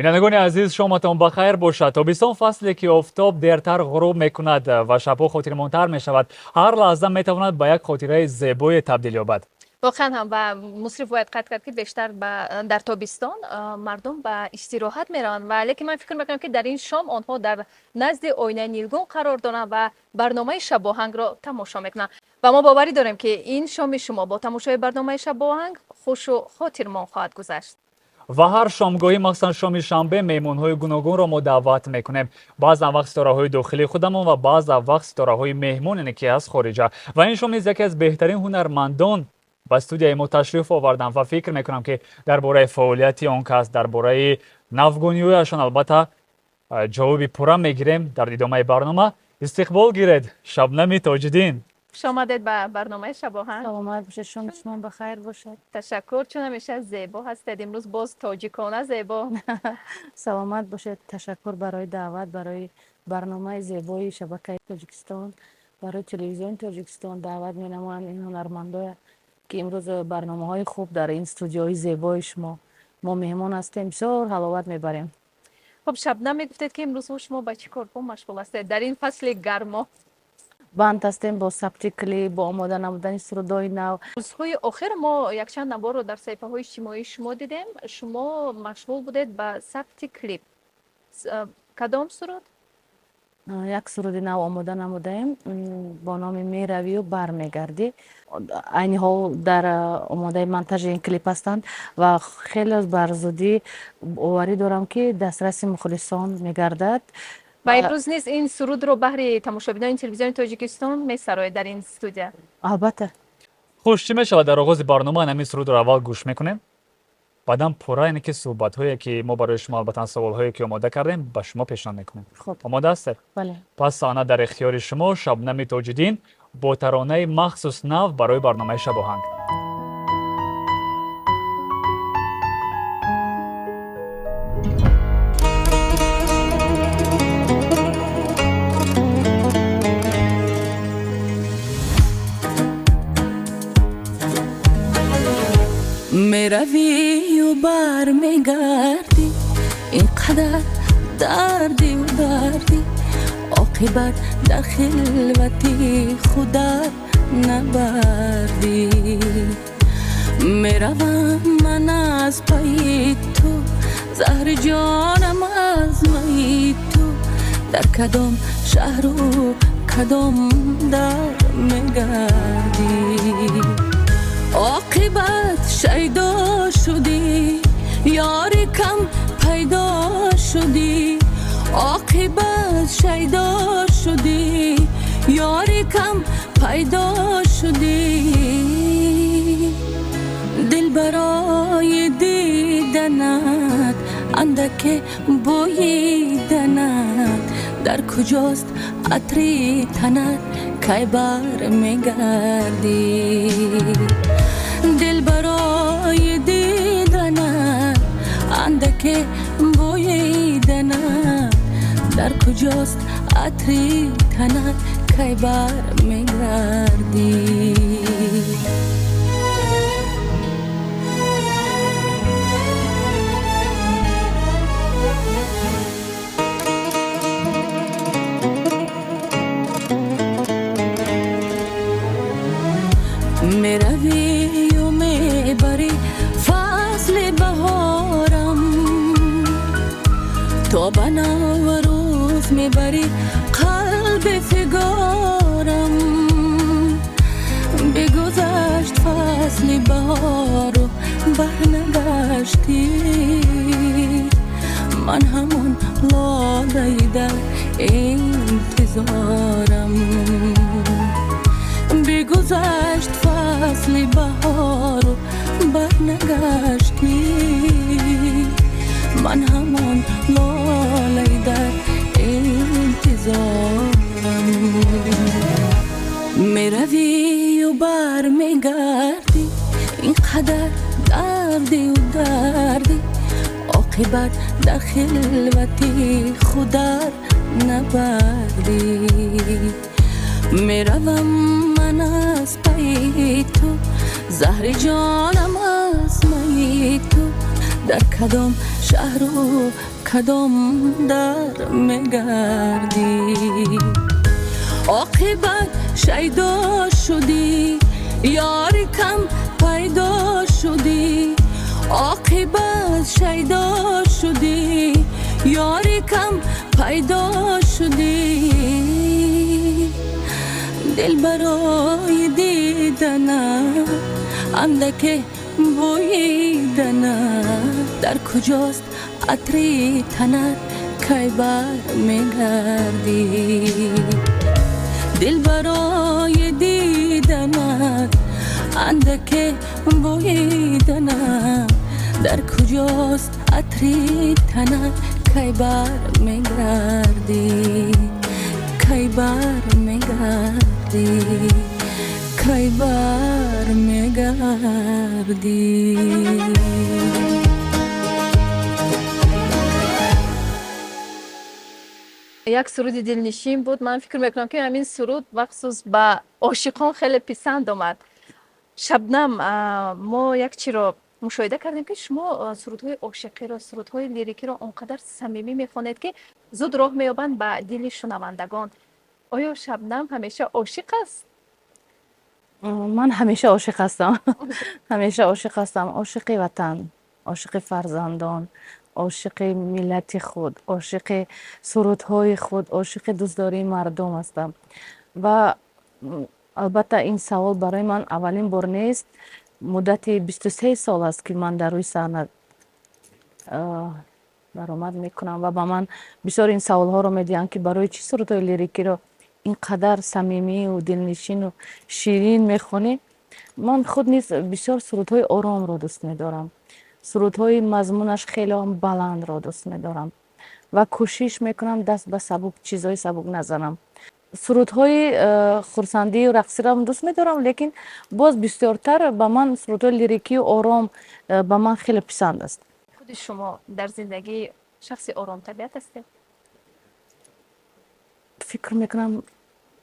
Бинандагони азиз, шоматон ба хайр бошад. Тобистон фасле ки офтоб дертар ғуруб мекунад ва шабҳо хотирмонтар мешавад, ҳар лаҳза метавонад ба як хотираи зебое табдил ёбад. Воқеан ҳам, ва Мусриф, бояд қайд кард, ки бештар дар тобистон мардум ба истироҳат мераванд, ва лекин ман фикр мекунам, ки дар ин шом онҳо дар назди оинаи нилгун қарор доранд ва барномаи Шабоҳангро тамошо мекунанд. Ва мо боварӣ дорем, ки ин шоми шумо бо тамошои барномаи Шабоҳанг хушу хотирмон хоҳад гузашт. Ва ҳар шомгоҳӣ, махсусан шоми шанбе, меҳмонҳои гуногунро мо даъват мекунем. Баъзан вақт ситораҳои дохилии худамон ва баъзан вақт ситораҳои меҳмон, яъне ки аз хориҷа. Ва ин шом низ яке аз беҳтарин ҳунармандон ба студияи мо ташриф оварданд ва фикр мекунам, ки дар бораи фаъолияти он кас, дар бораи навгониҳояшон албатта ҷавоби пурра мегирем дар идомаи барнома. Истиқбол гиред, Шабнами Тоҷиддин. Хуш омадед ба барномаи Шабоҳанг. Саломат бошед, шоми шумо ба хайр бошад. Ташаккур. Чун ҳамеша зебо ҳастед, имрӯз боз тоҷикона зебо. Саломат бошед. Ташаккур барои даъват, барои барномаи зебои шабакаи Тоҷикистон, барои телевизиони Тоҷикистон. Даъват менамоянд ин ҳунармандоя, ки имрӯз барномаҳои хуб дар ин студияҳои зебои шумо мо меҳмон ҳастем, бисёр ҳаловат мебарем. Хуб, Шабнам, мегуфтед, ки имрӯзҳо шумо ба чӣ корҳо машғул ҳастед дар ин фасли гармо? Банд ҳастем бо сабти клип, бо омода намудани сурудҳои нав. Рӯзҳои охир мо якчанд наворро дар саҳифаҳои иҷтимоии шумо дидем. Шумо машғул будед ба сабти клип. Кадом суруд? Як суруди нав омода намудаем бо номи «Меравию бармегардӣ». Айни ҳол дар омодаи монтажи ин клип ҳастанд ва хеле бар зудӣ боварӣ дорам, ки дастраси мухлисон мегардад. Ва имрӯз низ ин сурудро баҳри тамошобинони телевизиони Тоҷикистон месароед дар ин студия? Албатта. Хуш, чӣ мешавад, дар оғози барнома ҳамин сурудро аввал гӯш мекунем, баъдан пурра, яъне ки суҳбатҳое, ки мо барои шумо, албатта саволҳое, ки омода кардем, ба шумо пешниҳод мекунем. Хуб. Омода ҳастед? Бале. Пас саҳна дар ихтиёри шумо, Шабнами Тоҷиддин бо таронаи махсус нав барои барномаи Шабоҳанг. Меравию бармегардӣ, ин қадар дардию дардӣ, оқибат дар хилвати худат набардӣ. Меравам ман аз пайи ту, заҳри ҷонам аз майи ту, дар кадом шаҳру кадом дар мегардӣ? Оқибат шайдо шудӣ, ёри кам пайдо шудӣ. Оқибат шайдо шудӣ, ёри кам пайдо шудӣ. Дил барои диданат андаке бӯиданат, дар куҷост атри танат, кай бармегардӣ? Дил барои диданат андаке бӯиданат, дар куҷост атри танат, кай бармегардӣ? Меравию мебарӣ фасли баҳорам, то ба Наврӯз мебарӣ қалби фигорам. Бигузашт фасли баҳору барнагаштӣ, ман ҳамон лолаи дар интизорам. Бигузашт фасли баҳору барнагаштӣ, ман ҳамон лолаи дар интизорам. Меравию бармегардӣ, ин қадар дардию дардӣ, оқибат дар хилвати худар набардӣ. Меравам ман аз пайи ту, заҳри ҷонам аз майи ту, дар кадом шаҳру кадом дар мегардӣ? Шаҳру кадом дар мегардӣ? Оқибат шайдо шудӣ, ёри кам пайдо шудӣ. Оқибат шайдо шудӣ, ёри кам пайдо шудӣ. Дил барои диданат, андаке бӯиданат, дар куҷост атри танат, кай бар мегардӣ? Дил барои диданат, андаке бӯиданат, дар куҷост атри танат, кай бар мегардӣ? Кай бар мегардӣ? Кай бар мегардӣ? Як суруди дилнишин буд. Ман фикр мекунам, ки ҳамин суруд махсус ба ошиқон хеле писанд омад. Шабнам, мо як чиро мушоҳида кардем, ки шумо сурудҳои ошиқиро, сурудҳои лирикиро он қадар самимӣ мехонед, ки зуд роҳ меёбанд ба дили шунавандагон. Оё Шабнам ҳамеша ошиқ аст? Ман ҳамеша ошиқ ҳастам, ҳамеша ошиқ ҳастам. Ошиқи ватан, ошиқи фарзандон, ошиқи миллати худ, ошиқи сурудҳои худ, ошиқи дӯстдории мардум ҳастам. Ва албатта, ин савол барои ман аввалин бор нест. Муддати 23 сол аст, ки ман дар рӯи саҳна баромад мекунам ва ба ман бисёр ин саволҳоро медиҳанд, ки барои чӣ сурудҳои лирикиро ин қадар самимию дилнишину ширин мехонӣ. Ман худ низ бисёр сурудҳои оромро дӯст медорам, сурудҳои мазмунаш хеле баландро дӯст медорам ва кӯшиш мекунам, даст ба сабук, чизҳои сабук назанам. Сурудҳои хурсандию рақсиро дӯст медорам, лекин боз бисёртар ба ман сурудҳои лирикию ором ба ман хеле писанд аст. Худи шумо дар зиндагӣ шахси оромтабиат ҳастед? Фикр мекунам,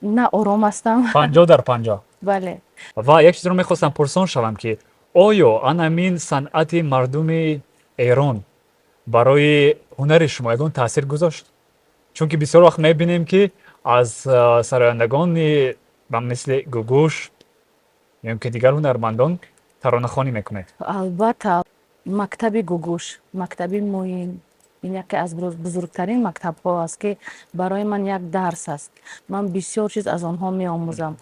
на ором ҳастам. 50 дар 50. Бале. Ва як чизро мехостам пурсон шавам, ки оё анамин санъати мардуми Эрон барои ҳунари шумо ягон таъсир гузошт? Чунки бисёр вақт мебинем, ки аз сарояндагони ба мисли Гугуш ё ки дигар ҳунармандон таронахонӣ мекунед. Албатта, мактаби Гугуш, мактаби Муин, ин яке аз бузургтарин мактабҳо аст, ки барои ман як дарс аст. Ман бисёр чиз аз онҳо меомӯзам.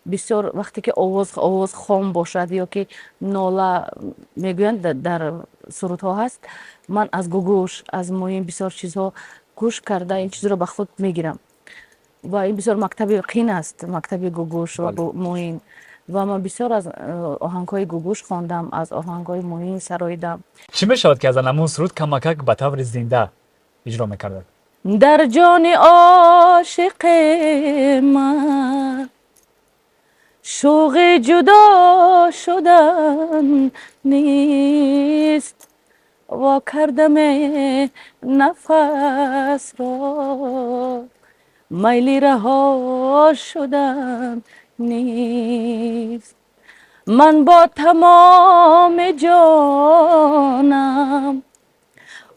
Бисёр вақте ки овоз хом бошад ё ки нола мегӯянд, дар сурудҳо ҳаст, ман аз Гугуш, аз Муин бисёр чизҳо гӯш карда, ин чизро ба худ мегирам. Ва ин бисёр мактаби қин аст, мактаби Гугуш ва Муин. Ва ман бисёр аз оҳангҳои Гугуш хондам, аз оҳангҳои Муин сароидам. Чӣ мешавад, ки аз анамун суруд камакак ба таври зинда иҷро мекардад? Дар ҷони ошиқи ман шӯғи ҷудо шудан нест. Во кардаме нафасро, майли раҳо шудан нест. Ман бо тамоми ҷонам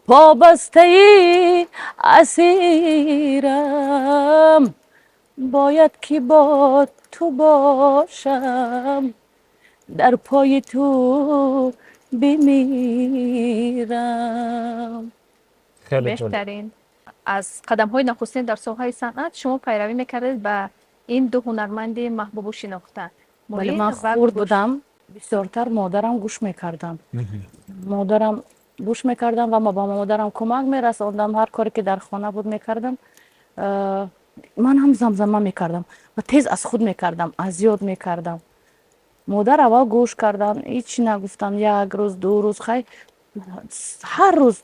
побастаи асирам, бояд ки бо ту бошам, дар пои ту бимирам. Хеле ҷолиб. Беҳтарин. Аз қадамҳои нахустин дар соҳаи санъат шумо пайравӣ мекардед ба ин ду ҳунарманди маҳбубу шинохта, Бале. Муин Ман ва хурд Гугуш. будам, бисёртар модарам гӯш мекардам. Модарам гӯш мекардам ва ба модарам кӯмак мерасондам. Ҳар коре ки дар хона буд, мекардам. Ман ҳам замзама мекардам ва тез аз худ мекардам, аз ёд мекардам. Модар аввал гӯш кардан, ҳечи нагуфтам. Як рӯз, 2 рӯз, хай, ҳар рӯз,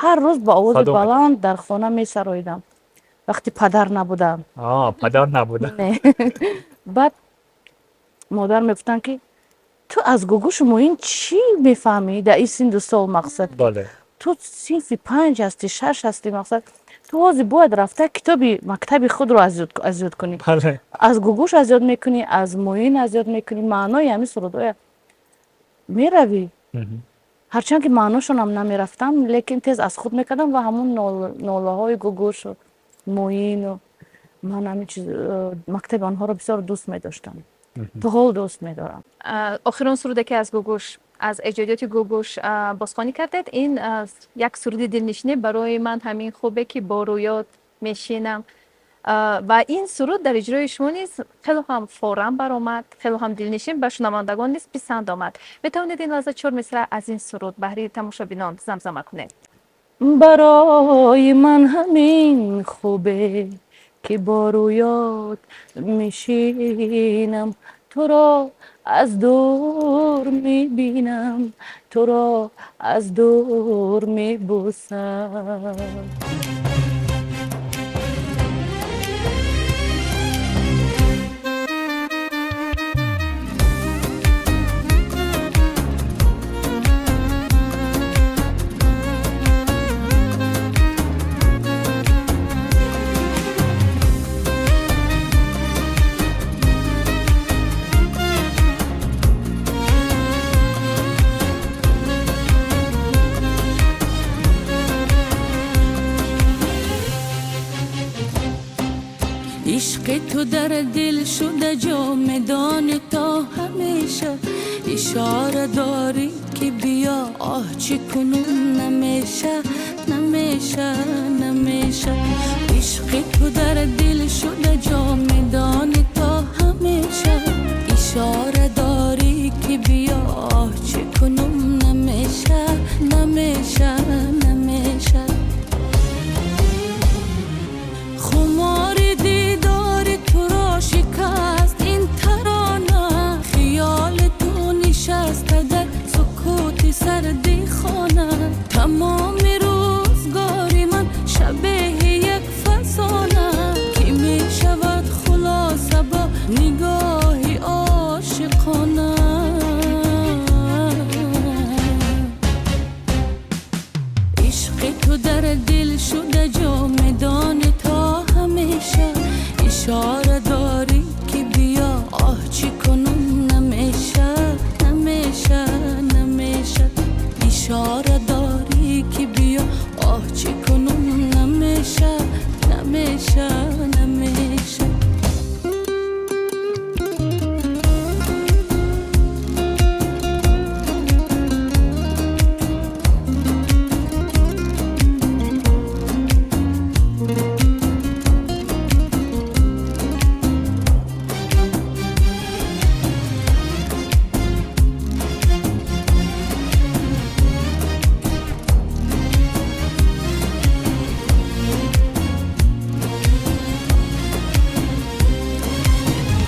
ҳар рӯз ба овози Садо. баланд дар хона месароидам, вақти падар набудам. Падар набуда. Не. Баъд модар мегуфтанд, ки ту аз Гугушу Муин чӣ мефаҳмӣ дар ин синну сол, мақсад, ту синфи панҷ ҳастӣ, шаш ҳастӣ, мақсад, ту ҳозир бояд рафта китоби мактаби худро аз ёд кунӣ. Аз Гугуш аз ёд мекунӣ, аз Муин аз ёд мекунӣ, маънои ҳамин сурудҳоя меравӣ. Ҳарчанд ки маъношонам намерафтам, лекин тез аз худ мекардам ва ҳамун нолаҳои Гугушу Муину ман ҳамин чиз, мактаби онҳоро бисёр дӯст медоштам, то ҳол дӯст медорам. Охирон суруде, ки аз Гугуш, аз эҷодиёти Гугуш бозхонӣ кардед, ин як суруди дилнишинӣ барои ман ҳамин хубе, ки бо рӯёт мешинам. Ва ин суруд дар иҷрои шумо низ хело ҳам форам баромад, хело ҳам дилнишин, ба шунавандагон низ писанд омад. Метавонед ин лаҳза чор мисра аз ин суруд баҳри тамошобинон замзама кунед? Барои ман ҳамин хубе, ки бо рӯёт мешинам, туро аз дур мебинам, туро аз дур мебусам. Ишқи ту дар дил шуда ҷо, медонӣ, то ҳамеша. Ишора дорӣ, ки биё, оҳ, чӣ кунум, намеша, намеша, намеша. Ишқи ту дар дил шуда ҷо, медонӣ, то ҳамеша. Ишора дорӣ, ки биё, оҳ, чӣ кунум, намеша, намеша, намеша. Хумори дидори туро шикаст ин тарона. Хиёли ту нишаста дар сукути сарди хона. Тамоми рӯзгори ман шабеҳи як фасона, ки мешавад хулоса бо нигоҳи ошиқона. Ишқи ту дар дил шуда ҷо, медонӣ, то ҳамеша. Ишора дорӣ, ки биё, оҳ, чӣ кунум, намеша, намеша, намеша. Ишора дорӣ, ки биё, оҳ, чӣ кунум, намеша, намеша, намеша.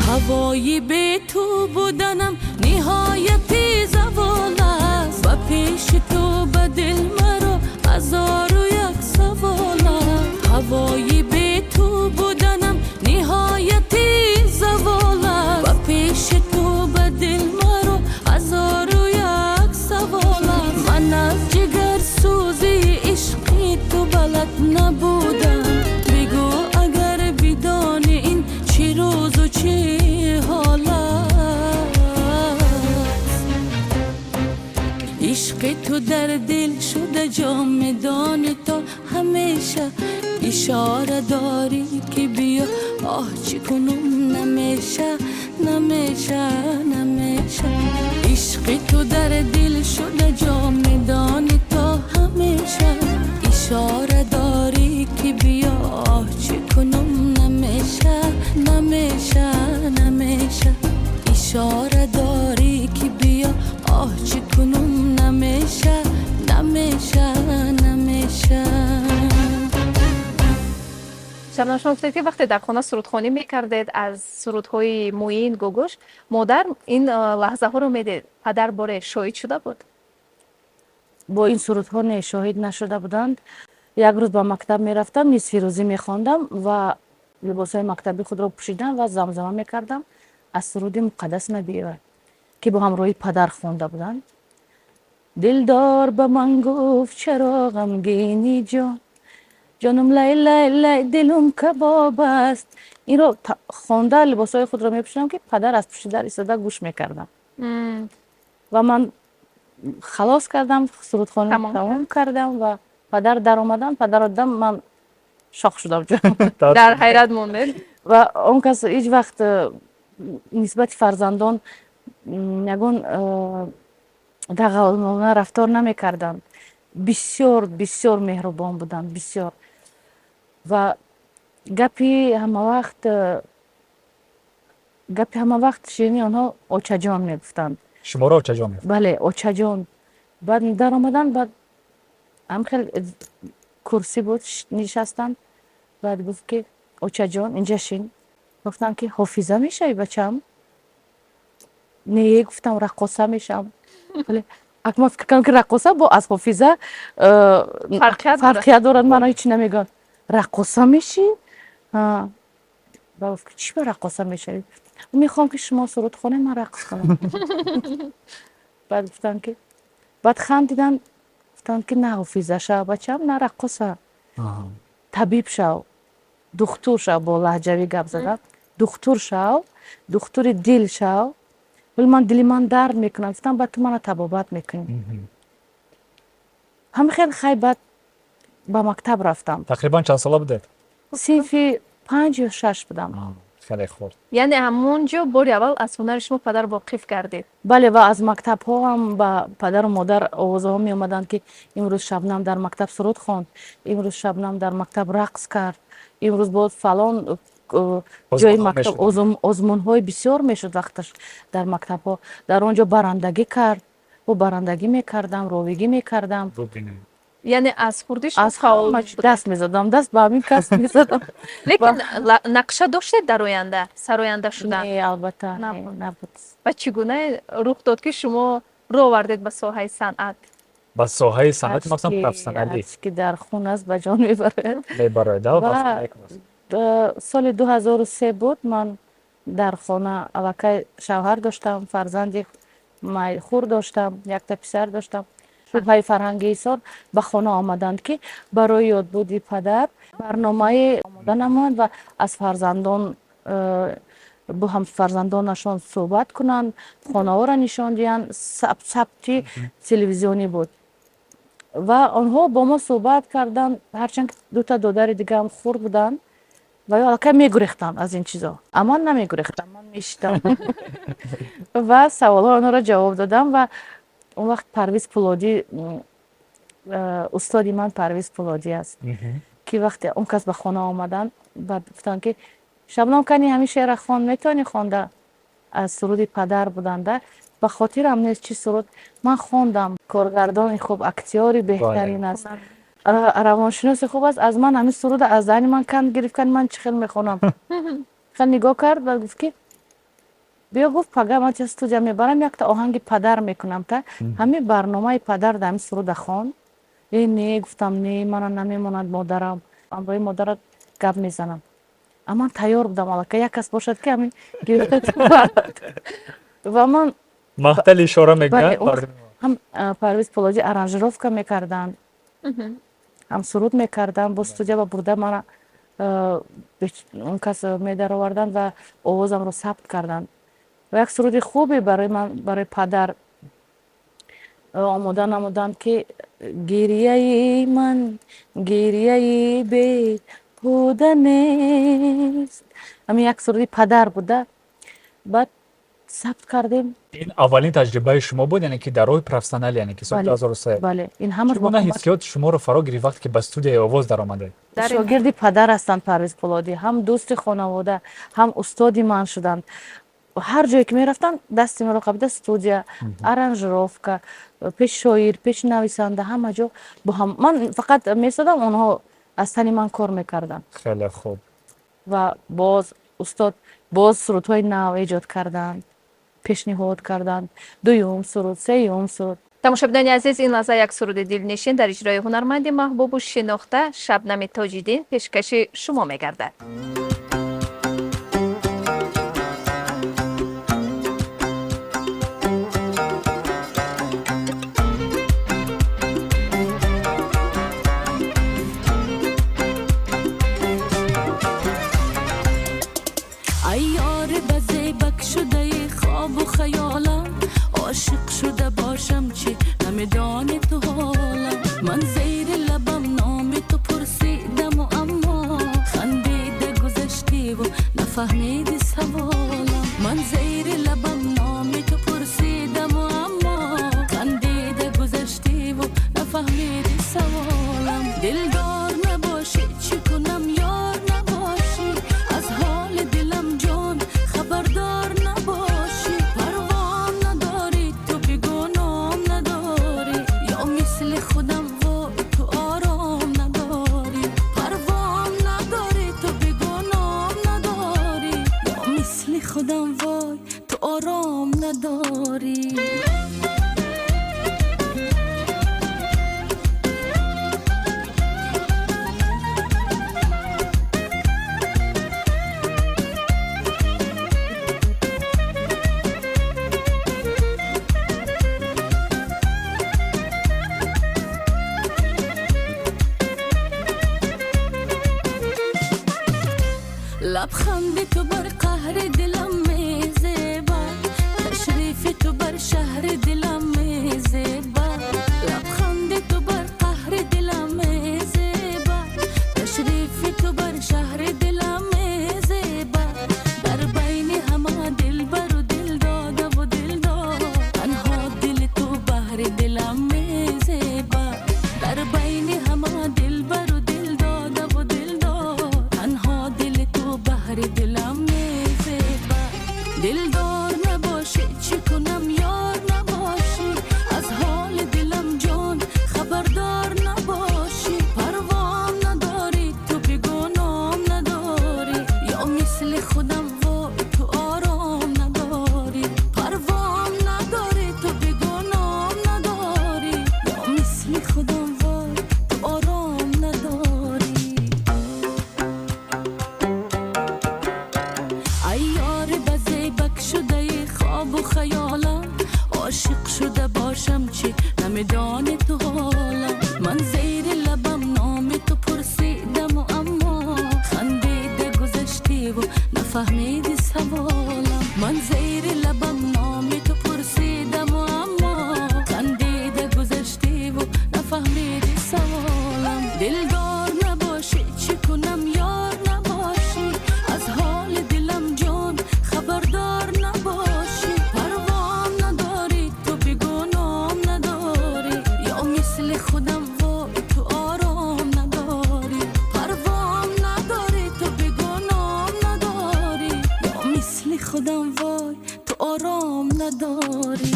Ҳавои бе ту буданам ниҳояти завол аст. Ба пеши ту ба дил маро ҳазору як савол аст. Ҳавои бе ту буданам ниҳояти завол аст. Ба пеши ту ба дил маро ҳазору як савол аст. Ман аз ҷигарсӯзии ишқи ту балад набудам. Бигӯ, агар бидонӣ, ин чӣ рӯзу чӣ ҳол аст. Ишқи ту дар дил шуда ҷо, медонӣ, то ҳамеша. Ишора дорӣ, ки биё, оҳ, чӣ кунум, намеша, намеша, намеша. Ишқи ту дар дил шуда ҷо, медонӣ, то ҳамеша. Ишора дорӣ, ки биё, оҳ, чӣ кунум, намеша, намеша, намеша. Ишора дорӣ, ки биё, оҳ, чӣ кунум, намеша, намеша, намеша. Шабнам, шумо гуфтед, ки вақте дар хона сурудхонӣ мекардед аз сурудҳои Муин, Гугуш, модар ин лаҳзаҳоро медид. Падар боре шоҳид шуда буд? Бо ин сурудҳо не, шоҳид нашуда буданд. Як рӯз ба мактаб мерафтам, нисфирӯзӣ мехондам ва либосҳои мактаби худро пӯшидам ва замзама мекардам аз суруди Муқаддас Набиева, ки бо ҳамроҳи падар хонда буданд. Дилдор ба ман гуфт: «Чаро ғамгинӣ, ҷон, ҷонум, лай лай лай, дилум кабоб аст». Инро хонда, либосҳои худро мепӯшидам, ки падар аз пушти дар истода гӯш мекардам ва ман Халос кардам, сурудхонӣ Тамом. Тамом кардам ва падар даромаданд. Падарро дидам, ман шок шудам ҷо. Дар ҳайрат мондед. Ва он кас ҳеҷ вақт нисбати фарзандон ягон дағалона рафтор намекарданд. Бисёр, бисёр меҳрубон буданд, бисёр. Ва гапи ҳамавақт ширини онҳо очаҷон мегуфтанд. Шуморо очаҷон мегуфт? Бале, очаҷон. Баъд даромаданд, баъд ҳам хел курсӣ буд, нишастанд. Баъд гуфт, ки очаҷон, инҷа шин. Гуфтам, ки ҳофиза мешавӣ, бачам? Не, гуфтам, раққоса мешавам. Вале ак ман фикр кардам, ки раққоса бо аз ҳофиза фарқият дорад. Фарқият дорад, мана ҳечи намегӯянд. Раққоса мешӣ? Ба гуфт, ки чӣ ба раққоса мешавӣ? Мехоҳам, ки шумо суруд хонед, ман рақс кунам. Баъд гуфтанд, ки баъд хандиданд, гуфтанд, ки на ҳофиза шав, бачам, на раққоса, табиб шав, духтур шав. Бо лаҳҷавӣ гап задам: духтур шав, духтури дил шав. Вале ман дили ман дард мекунад. Гуфтам, баъд ту мана табобат мекунӣ. Ҳами хел хай, баъд ба мактаб рафтам. Тақрибан чанд сола будед? Синфи 5 ё 6 будам. Хеле хурд. Яъне ҳамон ҷо бори аввал аз ҳунари шумо падар воқиф гардид. Бале, ва аз мактабҳо ҳам ба падару модар овозаҳо меомаданд, ки имрӯз Шабнам дар мактаб суруд хонд, имрӯз Шабнам дар мактаб рақс кард, имрӯз боз фалон ҷои озмунҳо мактаб мешуданд. Озмунҳои бисёр мешуд вақташ дар мактабҳо, дар он ҷо барандагӣ кард. Бо барандагӣ мекардам, ровигӣ мекардам. Бубинед. Яъне аз хурдӣ шумо аз фаъол ҳама чӣ будед. Даст мезадам, даст ба ҳамин касб мезадам. Лекин нақша доштед дар оянда сароянда шудан? Не, албатта, не. Набуд. Набуд. Ва чӣ гуна рух дод, ки шумо рӯ овардед ба соҳаи санъат? Ба соҳаи санъати махсусан профессионалӣ. Ҳарчи ки дар хун аст, ба ҷон мебарояд. Мебарояд, а? Ва соли 2003 буд, ман дар хона аллакай шавҳар доштам, фарзанди хур доштам, якта писар доштам. Шӯъбаи фарҳанги Ҳисор ба хона омаданд, ки барои ёдбуди падар барномае омода намоянд ва аз фарзандон бо ҳам фарзандонашон суҳбат кунанд, хонаҳоро нишон диҳанд. Сабти телевизионӣ буд ва онҳо бо мо суҳбат карданд. Ҳарчанд ки дута додари дигаам хурд буданд ва ё аллакай мегурехтанд аз ин чизо, а ман намегурехтам, ман мешитам ва саволҳои онҳоро ҷавоб додам. Ва он вақт Парвиз Пулодӣ, устоди ман Парвиз Пулодӣ аст, ки вақте он кас ба хона омаданд, баъд гуфтанд, ки Шабнам, кани ҳамин шеъра хон, метавонӣ хонда? Аз суруди падар буданда, ба хотирам нест чӣ суруд, ман хондам. Коргардони хуб, актёри беҳтарин аст, равоншиноси хуб аст. Аз ман ҳамин суруда аз даҳани ман канд гирифт, кани ман чӣ хел мехонам. Хел нигоҳ кард, баъд гуфт, ки биё, гуфт, пага ман ча студия мебарам, якта оҳанги падар мекунам, та ҳамин барномаи падар дар ҳамин суруда хон. Э, не, гуфтам, не, мана намемонад модарам, ҳамроҳи модарат гап мезанам. А ман тайёр будам аллакай, як кас бошад, ки ҳамин гирифта ва ман маҳтал ишора Бале, мекунад. он вақт ҳам Парвиз Пулодӣ аранжировка мекарданд, ҳам суруд мекарданд. Бо студия ба бурда мана он кас медароварданд ва овозамро сабт карданд ва як суруди хубе барои ман, барои падар омода намуданд, ки гирияи ман гирияи беҳуда нест. Ҳамин як суруди падар буда, баъд сабт кардем. Ин аввалин таҷрибаи шумо буд, яъне ки дар роҳи профессионалӣ, яъне ки соли Бале. 2003? Бале, ин ҳамаш Чӣ бо гуна кӯмак ҳиссиёт шуморо фаро гирифт, вақте ки ба студияи овоз даромадед? Дар ин Шогирди падар ҳастанд Парвиз Пулодӣ, ҳам дӯсти хонавода, ҳам устоди ман шуданд. Ҳар ҷое ки мерафтам, дасти маро қабида, студия, аранжировка, пеши шоир, пеши нависанда, ҳама ҷо бо ҳам. Ман фақат месодам, онҳо аз тани ман кор мекарданд. Хеле хуб. Ва боз устод боз сурудҳои нав эҷод карданд, пешниҳод карданд, дуюм суруд, сеюм суруд. Тамошобинони азиз, ин лаҳза як суруди дилнишин дар иҷрои ҳунарманди маҳбубу шинохта Шабнами Тоҷиддин пешкаши шумо мегардад. Ай ёри ба зебак шудаи хобу хаёлам, ошиқ шуда бошам чӣ. Намедонӣ ту ҳолам. Ман зери лабам номи ту пурсидаму, аммо хандида гузаштиву нафаҳмиди саволам. Ман зери лабам номи ту пурсидаму, аммо хандида гузаштиву нафаҳмиди саволам. Дилдор набошӣ, чӣ кунам, ёр набошӣ? Аз ҳоли дилам, ҷон, хабардор набошӣ. Парвом надорӣ, ту бигӯ, ном надорӣ, ё мисли худам, вой, ту ором надорӣ? Парвом надорӣ, ту бигӯ, ном надорӣ, ё мисли худам, вой, ту ором надорӣ? Лабханди ту бар қаҳри дилам мезебад, ташрифи ту бар шаҳри дилам мезебад. Лабханди ту бар қаҳри дилам мезебад, ташрифи ту бар шаҳри дилам мезебад. Дар байни ҳама дилбару дил додаву дилдор, танҳо дили ту баҳри дилам мезебад. Дар байни ҳама дилбару дил додаву дилдор, танҳо дили ту баҳри дилам мезебад. Дилдор набошӣ, чӣ кунам, ёр набошӣ? Аз ҳоли дилам, ҷон, хабардор набошӣ. Парвом надорӣ, ту бигӯ, ном надорӣ, ё мисли худам, вой, ту ором надорӣ? Парвом надорӣ, ту бигӯ, ном надорӣ, ё мисли худам, вой, ту ором надорӣ? Ай ёри ба зебак шудаи хобу хаёлам, ошиқ шуда бошам чӣ, намедонӣ ту ҳолам. Ман зери лабам номи ту пурсидаму, аммо хандида гузаштиву нафаҳмиди саволам. Ман зери лабам номи ту пурсидаму, аммо хандида гузаштиву нафаҳмиди саволам. Дилдор набошӣ, чӣ кунам, ёр набошӣ? Аз ҳоли дилам, ҷон, хабардор набошӣ. Парвом надорӣ, ту бигӯ, ном надорӣ, ё мисли худам, вой, ту ором надорӣ? Парвом надорӣ, ту бигӯ, ном надорӣ, ё мисли худам, вой, ту ором надорӣ?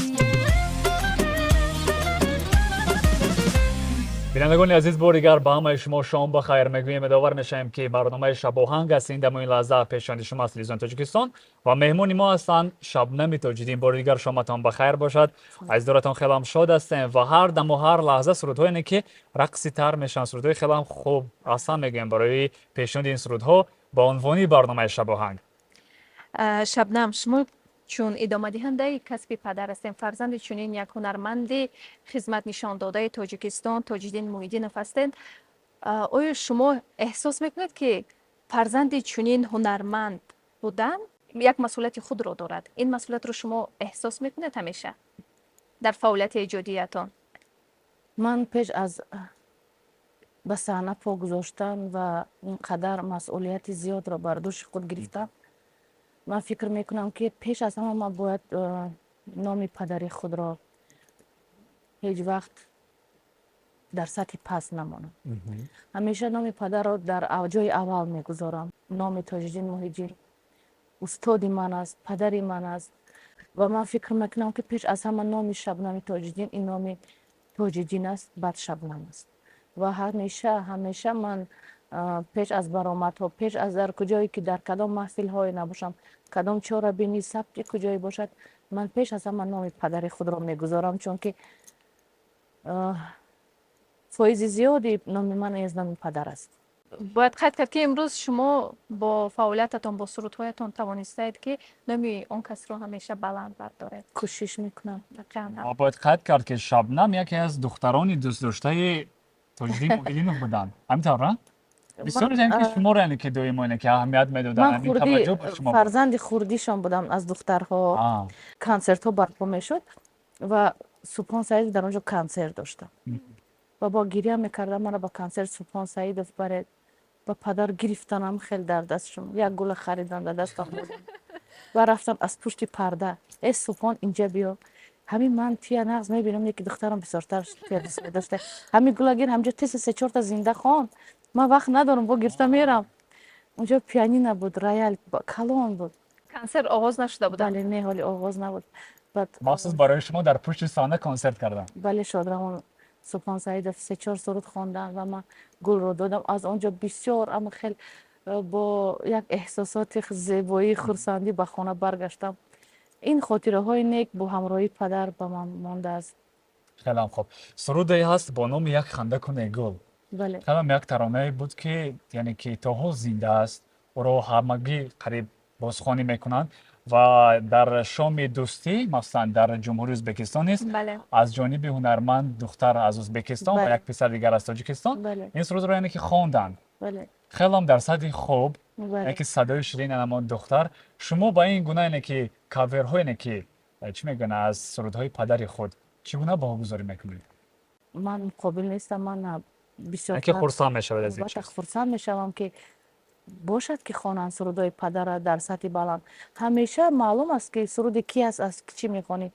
Бинандагони азиз, бори дигар ба ҳамаи шумо шом бахайр мегӯем. Ёдовар мешавем, ки барномаи Шабоҳанг аст. Ин дамои лаҳза пешони шумо аз Телевизиони Тоҷикистон ва меҳмони мо ҳастанд Шабнами Тоҷиддин. Бори дигар шоматон бахайр бошад. Азиздоратон хелам шод ҳастем ва ҳар даму ҳар лаҳза сурудҳое, ки рақситар мешаванд, сурудҳои хелам хуб ҳастанд, мегӯем барои пешниҳоди ин сурудҳо ба унвони барномаи Шабоҳанг. Шабнам, шумо чун идомадиҳандаи касби падар ҳастем, фарзанди чунин як ҳунарманди хизматнишондодаи Тоҷикистон Тоҷиддин Муҳиддинов ҳастед. Оё шумо эҳсос мекунед, ки фарзанди чунин ҳунарманд будан як масъулияти худро дорад? Ин масъулиятро шумо эҳсос мекунед ҳамеша дар фаъолияти эҷодиятон? Ман пеш аз ба саҳна по гузоштан ва ин қадар масъулияти зиёдро бар дӯши худ гирифтам, ман фикр мекунам, ки пеш аз ҳама ман бояд номи падари худро ҳеҷ вақт дар сатҳи паст намонам. Ҳамеша номи падарро дар ҷои аввал мегузорам. Номи Тоҷиддин Муҳиддин устоди ман аст, падари ман аст ва ман фикр мекунам, ки пеш аз ҳама номи Шабнами Тоҷиддин ин номи Тоҷиддин аст, баъд Шабнам аст. Ва ҳамеша, ҳамеша ман пеш аз баромадҳо, пеш аз дар куҷое ки, дар кадом маҳфилҳое набошам, кадом чорабинӣ, сабти куҷое бошад, ман пеш аз ҳама номи падари худро мегузорам, чунки фоизи зиёди номи ман аз номи падар аст. Бояд қайд кард, ки имрӯз шумо бо фаъолиятатон, бо сурудҳоятон тавонистаед, ки номи он касро ҳамеша баланд бардоред. Кӯшиш мекунам. Воқеан ҳам. Бояд қайд кард, ки Шабнам яке аз духтарони дӯстдоштаи Тоҷиддин Муҳиддинов буданд. Ҳамин тавр, на? Бисёр ки шуморо, яъне ки доимо, яъне ки аҳамият медоданд, Ман ҳамин хурдӣ таваҷҷӯҳ ба шумо буд. Фарзанди хурдишон будам аз духтарҳо. Консертҳо барпо мешуд ва Субҳон Саидов дар он ҷо консерт доштам ва бо гиря мекардам, мана ба консерт Субҳон Саидов баред. Ба падар гирифтанам хел дар дастшон, як гула харидан, дар дастам ва рафтам аз пушти парда: «Э, Субҳон, инҷа биё, ҳамин ман тия нағз мебинам, яки духтарам бисёртар тия дӯст медошта. Ҳамин гула гир, ҳамҷо теса се чорта зинда хон, ман вақт надорам, бо гирифта мерам». Унҷо пианино буд, рояль калон буд. Консерт оғоз нашуда буд? Бале, не, ҳоли оғоз набуд. Баъд Махсус барои шумо дар пушти саҳна консерт кардам. Бале, шодравон Субҳон Саидов се чор суруд хонданд ва ман гулро додам. Аз он ҷо бисёр ама хел бо як эҳсосоти зебоӣ, хурсандӣ ба хона баргаштам. Ин хотираҳои нек бо ҳамроҳии падар ба ман мондааст. Хелам хуб. Суруде ҳаст бо номи «Як ханда куне, гул». Бале. Хелам як таронае буд, ки яъне ки то ҳол зинда аст, ӯро ҳамагӣ қариб бозхонӣ мекунанд ва дар шоми дӯстӣ, махсусан дар Ҷумҳурии Ӯзбекистон низ аз ҷониби ҳунарманд, духтар аз Ӯзбекистон ва як писар дигар аз Тоҷикистон ин сурудро яъне ки хонданд. Хелам дар сатҳи хуб, яъне ки садои ширин ҳамон духтар. Шумо ба ин гуна яъне ки каверҳо, яъне ки чӣ мегӯянд, аз сурудҳои падари худ чӣ гуна баҳогузорӣ мекунед? Ман муқобил нестам, ман бисёр Яъне ки хурсанд мешавед аз ин албатта чиз? Хурсанд мешавам, ки бошад, ки хонанд сурудҳои падара дар сатҳи баланд. Ҳамеша маълум аст, ки суруди ки аст, аз чӣ мехонӣ.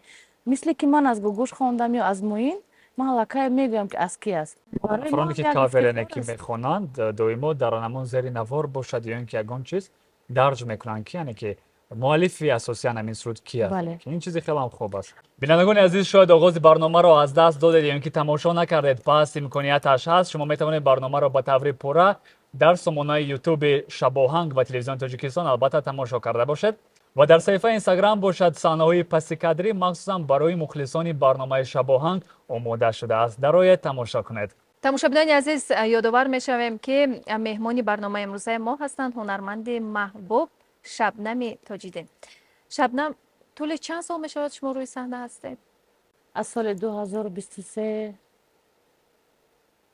Мисле ки ман аз Гугуш хондам ё аз Муин, ман аллакай мегӯям, ки аз ки аст. Барои Нафароне ман ки як кавер яъне ифтихор ки аст. мехонанд, доимо дар ҳамон зери навор бошад ё ин ки ягон чиз дарҷ мекунанд, ки яъне ки муаллифи асосиян ҳамин суруд ки аст. Ин чизи хелам хуб аст. Бинандагони азиз, шояд оғози барномаро аз даст додед ё ин ки тамошо накардед, пас имконияташ ҳаст, шумо метавонед барномаро ба таври пурра дар сомонаи Ютуби «Шабоҳанг» ва Телевизиони Тоҷикистон албатта тамошо карда бошед ва дар саҳифаи Инстаграм бошад, саҳнаҳои пасикадрӣ махсусан барои мухлисони барномаи «Шабоҳанг» омода шудааст. Дароед, тамошо кунед. Тамошобинони азиз, ёдовар мешавем, ки меҳмони барномаи имрӯзаи мо ҳастанд ҳунарманди маҳбуб Шабнами Тоҷиддин. Шабнам, тӯли чанд сол мешавад, шумо рӯи саҳна ҳастед? Аз соли 2023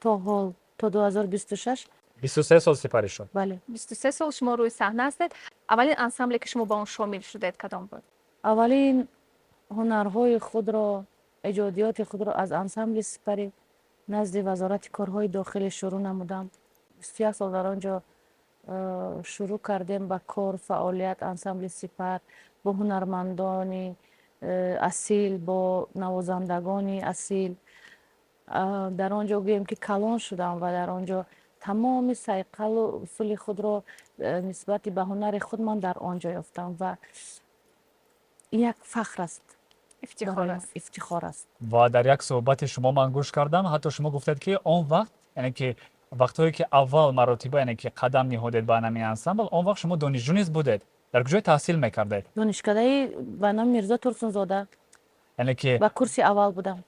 то ҳол, то 2026. 23 сол сипарӣ шуд. Бале. 23 сол шумо рӯи саҳна ҳастед. Аввалин ансамбле, ки шумо ба он шомил шудед, кадом буд? Аввалин ҳунарҳои худро, эҷодиёти худро аз ансамбли «Сипари» назди Вазорати корҳои дохилӣ шурӯъ намудам. 21 сол дар он ҷо шурӯъ кардем ба кор, фаъолият. Ансамбли «Сипар» бо ҳунармандони асил, бо навозандагони асил. Дар он ҷо гӯем, ки калон шудам ва дар он ҷо тамоми сайқалу усули худро нисбати ба ҳунари худ ман дар он ҷо ёфтам ва ин як фахр аст. Ифтихор барои ман. аст. Ифтихор аст. Ва дар як суҳбати шумо ман гӯш кардам, ҳатто шумо гуфтед, ки он вақт, яъне ки вақтҳое ки аввал маротиба яъне ки қадам ниҳодед ба ҳамин ансамбл, он вақт шумо донишҷӯ низ будед. Дар куҷое таҳсил мекардед? Донишкадаи ба номи Мирзо Турсунзода. Яъне ки Ба курси аввал будам.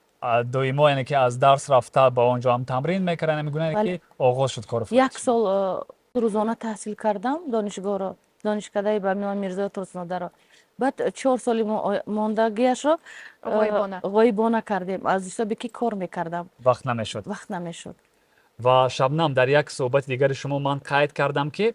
Доимо яъне ки аз дарс рафта ба он ҷо ҳам тамрин мекарданд, ҳамин гуна Бале. ки оғоз шуд кору Як сол рӯзона таҳсил кардам донишгоҳро, донишкадаи ба номи Мирзо Турсунзодаро. Баъд 4 соли мондагиашро Ғоибона. ғоибона кардем, аз ҳисоби ки кор мекардам. Вақт намешуд. Вақт намешуд. Ва Шабнам, дар як суҳбати дигари шумо ман қайд кардам, ки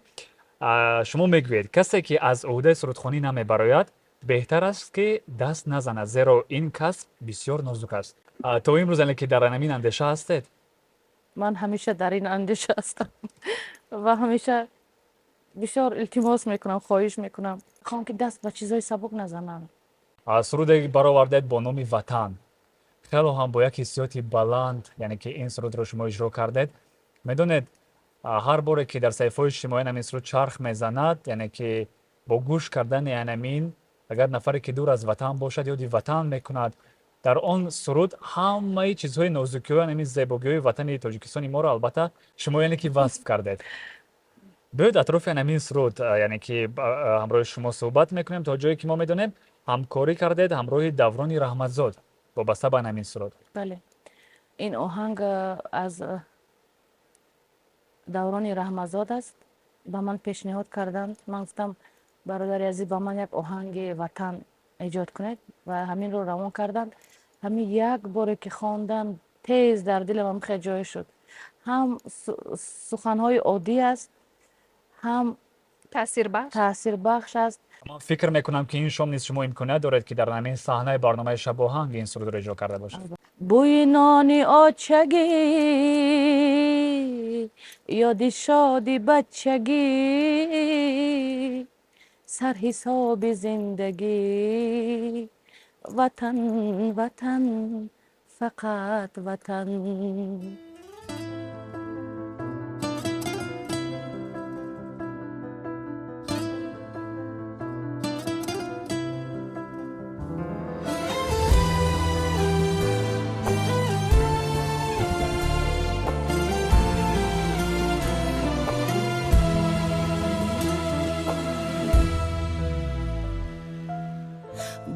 шумо мегӯед, касе ки аз ӯҳдаи сурудхонӣ намебарояд, беҳтар аст, ки даст назанад, зеро ин касб бисёр нозук аст. То имрӯз яъне ки дар ҳамин андеша ҳастед? Ман ҳамеша дар ин андеша ҳастам ва ҳамеша бисёр илтимос мекунам, хоҳиш мекунам, хоҳам, ки даст ба чизҳои сабук назананд. Суруде баровардед бо номи «Ватан». Хело ҳам бо як ҳиссиёти баланд яъне ки ин сурудро шумо иҷро кардед. Медонед, ҳар боре ки дар саҳифаҳои иҷтимоӣ ҳамин суруд чарх мезанад, яъне ки бо гӯш кардани анамин, агар нафаре ки дур аз ватан бошад, ёди ватан мекунад. Дар он суруд ҳамаи чизҳои нозукиҳои, ҳамин зебогиҳои ватани Тоҷикистони моро албатта шумо яъне ки васф кардед. Биёед, атрофи ҳамин суруд яъне ки ҳамроҳи шумо суҳбат мекунем. То ҷое ки мо медонем, ҳамкорӣ кардед ҳамроҳи Даврони Раҳматзод вобаста ба ҳамин суруд. Бале, ин оҳанг аз Даврони Раҳматзод аст. Ба ман пешниҳод карданд. Ман гуфтам: «Бародари азиз, ба ман як оҳанги ватан эҷод кунед», ва ҳаминро равон карданд. Ҳамин як боре ки хондам, тез дар дилам хеле ҷой шуд. Ҳам суханҳои оддӣ аст, ҳам Таъсирбахш. Таъсирбахш аст. Ман фикр мекунам, ки ин шом низ шумо имконият доред, ки дар ҳамин саҳнаи барномаи Шабоҳанг ин сурудро иҷро карда бошед. Бӯи нони очагӣ, ёди шоди бачагӣ, сарҳисоби зиндагӣ, Ватан, Ватан, фақат Ватан.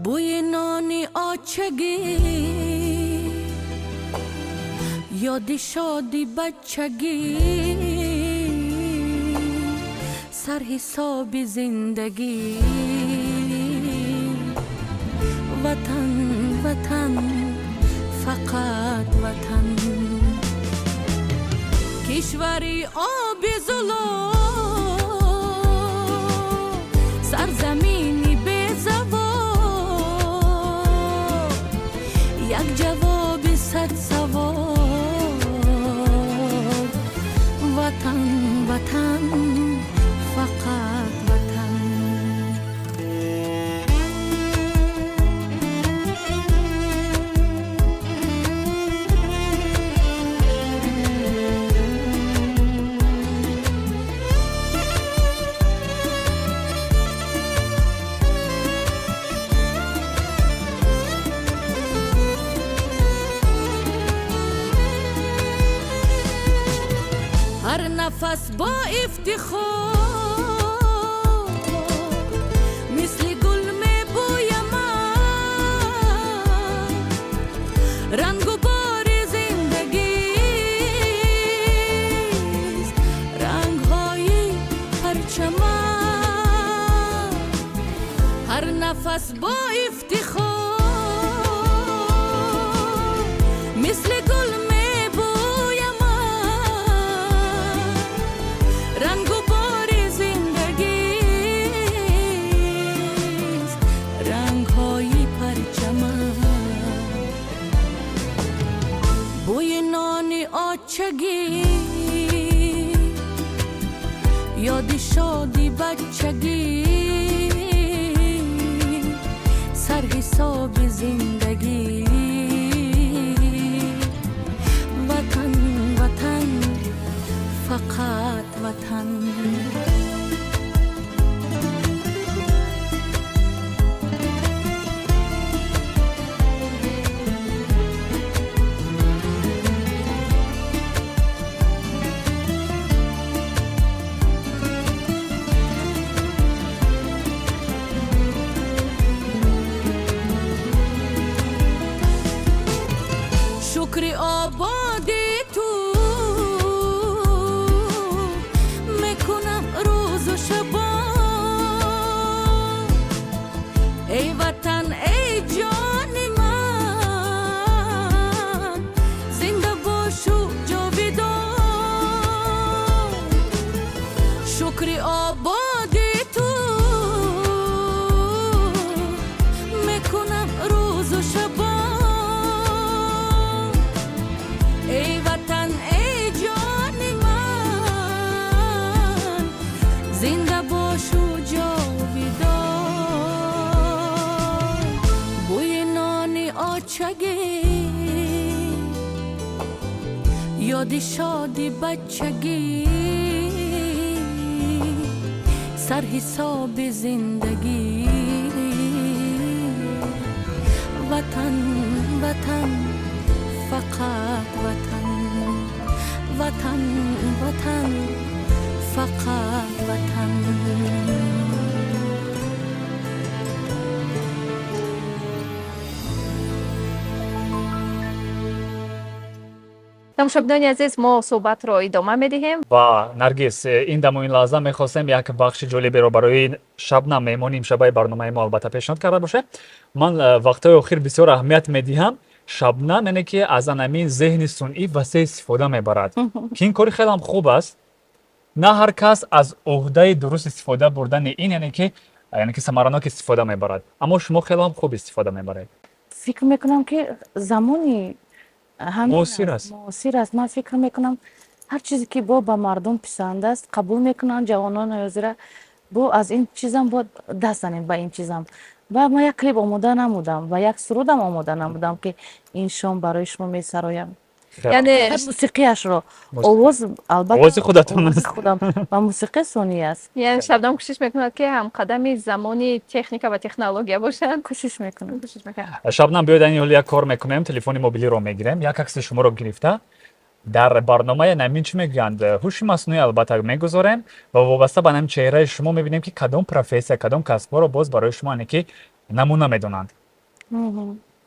Бӯи нони очагӣ, ёди шоди бачагӣ, сарҳисоби зиндагӣ, Ватан, Ватан, фақат Ватан. Кишвари оби зулол, сарзамини безавол, як ҷавоби сад савол, Ватан, Ватан, фақат Ватан. Ҳар нафас бо ифтихор мисли гул мебӯяма, рангу бори зиндагист рангҳои парчама. Ҳар нафас бо ифтихор мисли гул мебӯяма, рангу бори зиндагист рангҳои парчама. Бӯи нони очагӣ, ёди шоди бачагӣ, сарҳисоби зиндагӣ, Ватан, Ватан, фақат Ватан. Шукри ободи ту мекунам рӯзу шабон, эй Ватан, эй ҷони ман, зинда бошу ҷовидон. Шукри ободи ту мекунам рӯзу шабон, эй Ватан, эй ҷони ман, зинда бошу ҷовидон. Бӯи нони очагӣ, ёди шоди бачагӣ, сарҳисоби зиндагӣ, Ватан, Ватан, фақат Ватан. Ватан, Ватан, фақат Ватан. Тамошобинони азиз, мо суҳбатро идома медиҳем. Ва Наргиз, ин даму ин лаҳза мехостем як бахши ҷолиберо барои Шабнам, меҳмони имшабаи барномаи мо, албатта, пешниҳод карда бошем. Ман вақтҳои охир бисёр аҳамият медиҳам, Шабнам, яъне ки аз анамин зеҳни сунъӣ васеъ истифода мебарад, ки ин кори хелам хуб аст. На ҳар кас аз уҳдаи дуруст истифода бурдани ин, яъне ки самаранок истифода мебарад, аммо шумо хеле ҳам хуб истифода мебаред. Фикр мекунам, ки замони ҳамин Муосир аст. Муосир аст. Ман фикр мекунам, ҳар чизе ки бо ба мардум писанд аст, қабул мекунанд ҷавонони ҳозира. Бо аз ин чизам бояд даст занем ба ин чизам. Ва ман як клип омода намудам ва як сурудам омода намудам, ки ин шом барои шумо месароям. Яъне Фақат мусиқиашро. Мусиқӣ. Овоз, албатта, Овози худатон овози аст. худам ва мусиқӣ сонӣ аст. Яъне Шабнам кӯшиш мекунад, ки ҳамқадами замони техника ва технология бошад. Кӯшиш мекунам. Кӯшиш мекунад. Шабнам, биёед, айни ҳол як кор мекунем. Телефони мобилиро мегирем, як акси шуморо гирифта, дар барномаи намин, чӣ мегӯянд, ҳуши маснӯӣ, албатта, мегузорем ва вобаста ба нами чеҳраи шумо мебинем, ки кадом профессия, кадом касбҳоро боз барои шумо, яъне ки намуна медонанд.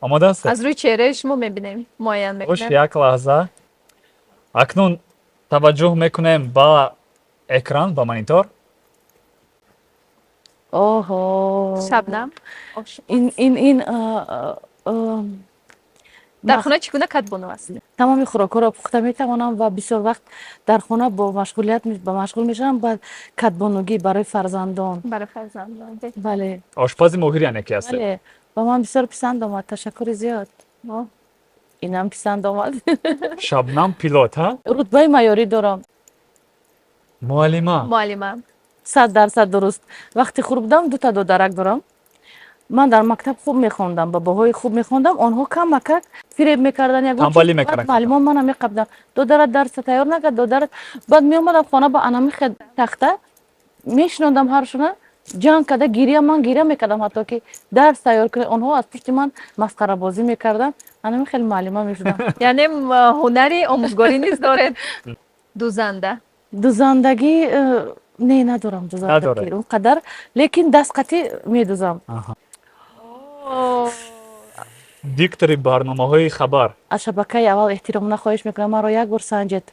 Омода ҳастед? Аз рӯи чеҳраи шумо мебинем, муайян Хуш, мекунем. як лаҳза. Акнун таваҷҷӯҳ мекунем ба экран, ба монитор. Оҳо. Шабнам Ин дар хона чӣ гуна кадбону аст? Тамоми хӯрокҳоро пухта метавонам ва бисёр вақт дар хона бо машғулият ба машғул мешавам ба кадбонугӣ барои фарзандон. Барои фарзандон. Бале. Ошпази моҳир, яъне ки, ҳастед. Бале, ба ман бисёр писанд омад, ташаккури зиёд. Инам писанд омад. Шабнам пилот, ҳа? Рутбаи майорӣ дорам. Муаллима. Муаллима. 100% дуруст. Вақти хурд будам, дута додарак дорам, ман дар мактаб хуб мехондам, ба баҳои хуб мехондам. Онҳо камакак фиреб мекарданд, ягон Танбалӣ чиз. мекарданд. Баъд муаллимон мана меқабданд: додарат дарса тайёр накард, додарат. Баъд меомадам хона, ба анами тахта мешинондам, ҳаршуна ҷанг карда гиря, ман гиря мекардам, ҳатто ки дарс тайёр кунед. Онҳо аз пушти ман масхарабозӣ мекарданд. Анами хеле муаллима мешудам. Яъне ҳунари омӯзгорӣ низ доред. Дузанда? Дузандагӣ не, надорам дузандагӣ Надоред. Он қадар, лекин дастқатӣ медузам. Аҳа. Диктори барномаҳои хабар. Аз шабакаи аввал эҳтиромона хоҳиш мекунам, маро як бор санҷед.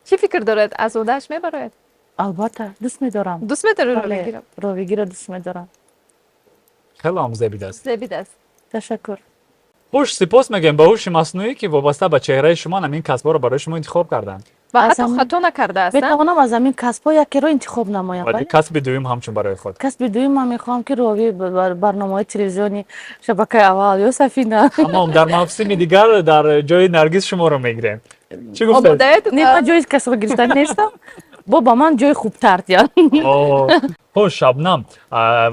Чӣ фикр доред, аз уҳдааш мебарояд? Албатта, дӯст медорам. Дӯст медоред Бале, ровигиро? Ровигиро дӯст медорам. Хеле ҳам зебидаст. Зебидаст. Ташаккур. Хуш, сипос мегӯем ба ҳуши маснӯӣ, ки вобаста ба чеҳраи шумо ҳамин касбҳоро барои шумо интихоб карданд. Ва Аз ҳатто хато накардааст, а? Метавонам аз ҳамин касбҳо якеро интихоб намоям? Вале Бале. касби дуюм ҳамчун барои худ. Касби дуюм ман мехоҳам, ки ровии барномаҳои телевизиони шабакаи аввал ё Сафина. Тамом, дар мавсими дигар дар ҷои Наргиз шуморо мегирем. Чӣ гуфтед? Омодаед? Не, ман ҷои касро гирифта нестам, бо ба ман ҷои хубтар диҳанд. О, хуш, Шабнам,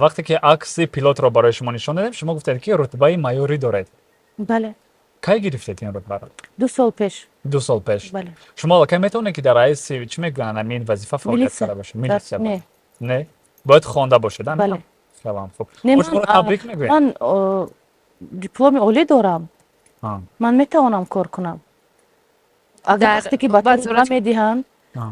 вақте ки акси пилотро барои шумо нишон додем, шумо гуфтед, ки рутбаи майорӣ доред. Бале. Кай гирифтед ин рутбаро? 2 сол пеш. 2 сол пеш. Бале. Шумо аллакай метавонед, ки дар ҳайси, чӣ мегӯянд, ҳамин вазифа фаъолият Милитсия. карда бошед? Милитсия? Не. Не, бояд хонда бошед, а? Бале. Хеле ҳам хуб. Не, Мо шуморо табрик мегӯем. Ман дипломи олӣ дорам. Ман метавонам кор кунам, агар вақте ки ба ту рутба медиҳанд,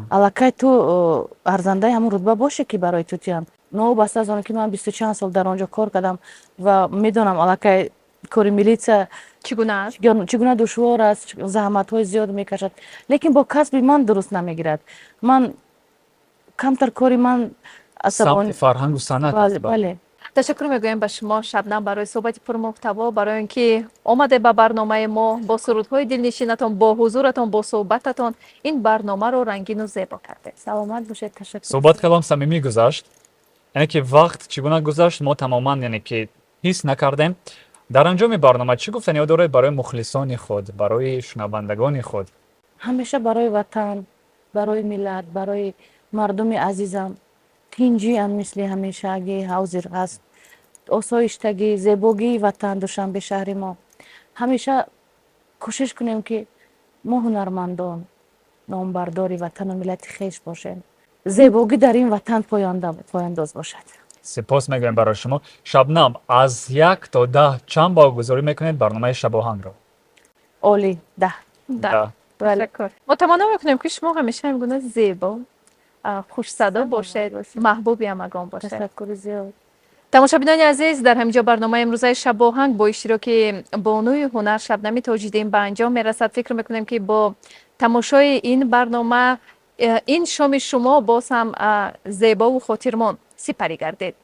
аллакай ту арзандаи ҳамон рутба боше, ки барои ту диҳанд. Новобаста аз он ки ман бисту чанд сол дар он ҷо кор кардам ва медонам аллакай кори милитсия чӣ гуна аст. Чӣ гуна душвор аст, заҳматҳои зиёд мекашад, лекин бо касби ман дуруст намегирад. Ман камтар кори ман асабон. Самти фарҳангу санъат Бале. аст, бале. Бале. Ташаккур мегӯем ба шумо, Шабнам, барои суҳбати пурмуҳтаво, барои он ки омаде ба барномаи мо, бо сурудҳои дилнишинатон, бо ҳузуратон, бо суҳбататон ин барномаро рангину зебо кардед. Саломат бошед, ташаккур. Суҳбат хеле ҳам самимӣ гузашт, яъне ки вақт чӣ гуна гузашт, мо тамоман, яъне ки, ҳис накардем. Дар анҷоми барнома чӣ гуфтаниҳо доред барои мухлисони худ, барои шунавандагони худ? Ҳамеша барои ватан, барои миллат, барои мардуми азизам тинҷиам, мисли ҳамешагӣ ҳозир ҳаст, осоиштагӣ, зебогии ватан, Душанбе, шаҳри мо. Ҳамеша кӯшиш кунем, ки мо ҳунармандон номбардори ватану миллати хеш бошем, зебогӣ дар ин ватан пояндоз бошад. Сипос мегӯем барои шумо, Шабнам. Аз 1 то 10 чанд баҳогузорӣ мекунед барномаи Шабоҳангро? Олӣ, 10. Да. 10. Бале. Ташаккур. Мо таманно мекунем, ки шумо ҳамеша ҳамгуна зебо, хушсадо бошед, маҳбуби ҳамагон бошед. Ташаккури зиёд. Тамошобинони азиз, дар ҳамин ҷо барномаи имрӯзаи Шабоҳанг бо иштироки бонуи ҳунар Шабнами Тоҷиддин ба анҷом мерасад. Фикр мекунем, ки бо тамошои ин барнома ин шоми шумо боз ҳам зебову хотирмон сипарӣ гардид.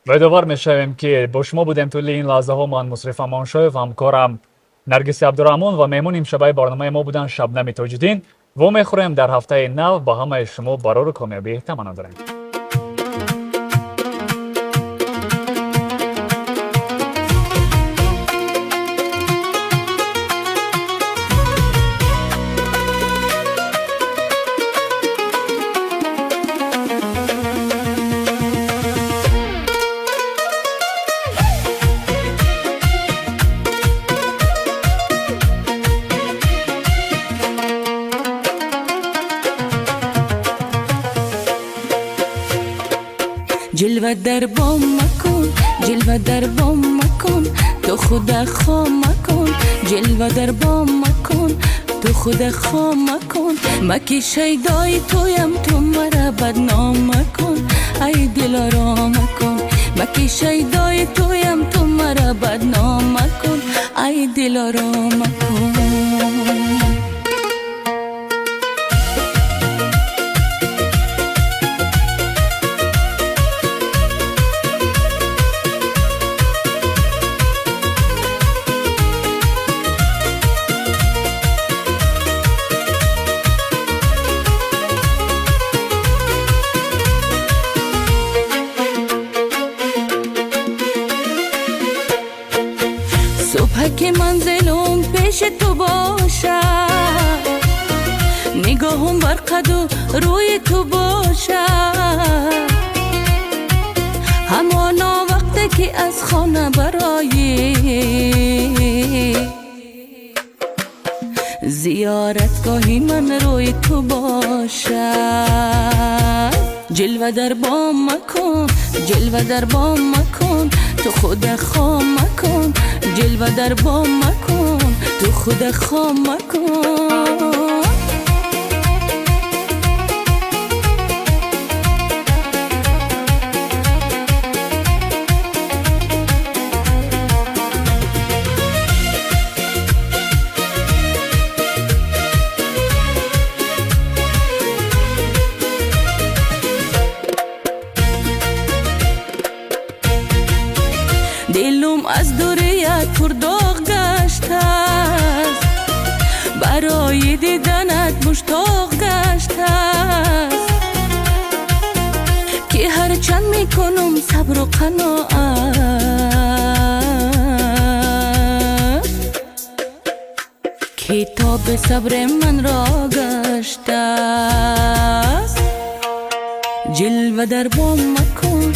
Ва ёдовар мешавем, ки бо шумо будем тӯли ин лаҳзаҳо ман, Мусриф Амоншоев, ҳамкорам Наргиси Абдураҳмон ва меҳмони имшабаи барномаи мо буданд Шабнами Тоҷиддин. Вомехӯрем дар ҳафтаи нав. Ба ҳамаи шумо барору комёбӣ таманно дорем. ҷилва дар бом макун, ҷилва дар бом макун, ту худа хом макун, ҷилва дар бом макун, ту худа хом макун. Маки шайдои туям, ту мара бадном макун, ай дилоро макун. Маки шайдои туям, ту мара бадном макун, ай дилоро макун. Субҳ ки манзилум пеши ту бошад, нигоҳум бар қаду рӯи ту бошад, ҳамоно вақте ки аз хона бароӣ, зиёратгоҳи ман рӯи ту бошад. Ҷилва дар бом макун, ҷилва дар бом макун, ту худа хом макун, ҷилва дар бом макун, ту худа хом макун. Дилум аз дурият пурдоғ гаштааст, барои диданат муштоқ гаштааст, ки ҳарчанд мекунум сабру қаноат, китоби сабри манро гаштааст. Ҷилва дар бом макун,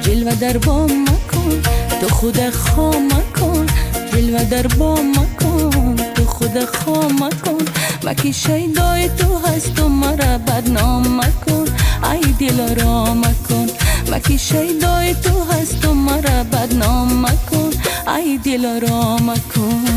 ҷилва дар бом макун, ту худа хом макун, ҷилва дар бом макун, ту худа хом макун. Маки шайдои ту ҳасту, мара бадном макун, ай дилоро макун. Маки шайдои ту ҳасту, мара бадном макун, ай дилоро макун.